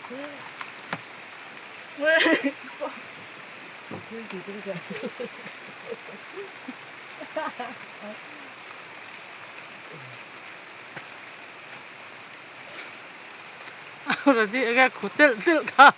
Ready enge khu telh telh kha.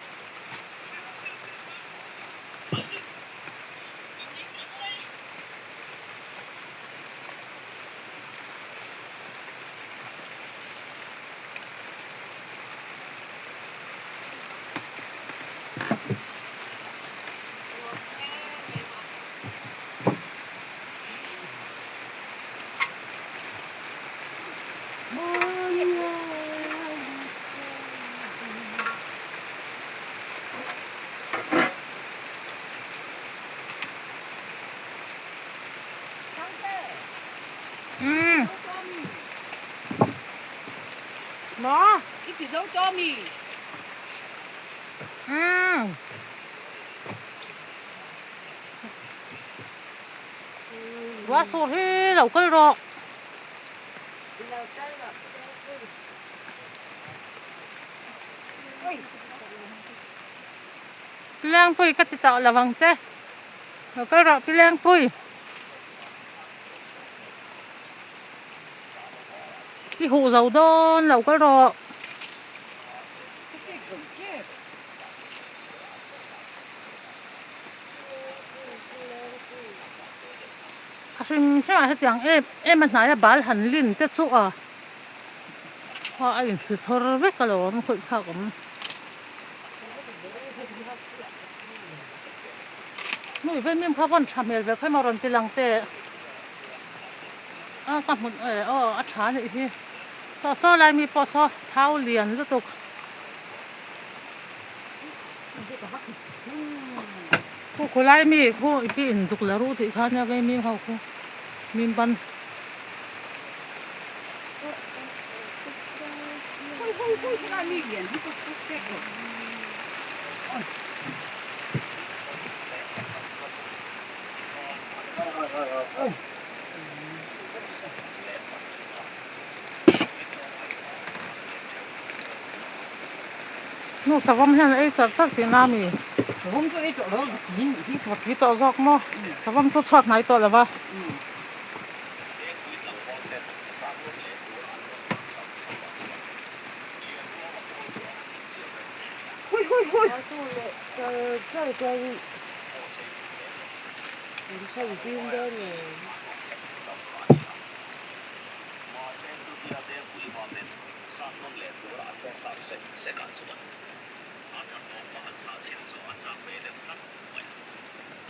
Maw? I ti zo tawh mi? Umm. Ruah sur hi lo kal rawh. Pilengpui ka ti tawh lo ang che. Lo kal rawh Pilengpui. I huh zo dawn lo kal rawh. A hrim hrim ah hetiang em em a hnaia bal han lin te chu a a inhri thawr vek alawm khawih thlak awm. Hmui vei mim kha vawn tha hmel ve khawi maw rawn ti lang teh a ka hmu eh aw a tha anih hi saw saw lai mi pawh saw thau lian lutuk. Khu khawlai mi khu i pi in zuk la ru tih kha nia vei mim ho khu mim ban. Nu savawm hian a ei char char tih na ami? Savawm chu ei tawh lo vaki nih hi. Vaki tawh zawk maw? Savawm chu chhuat hnai tawh lo va.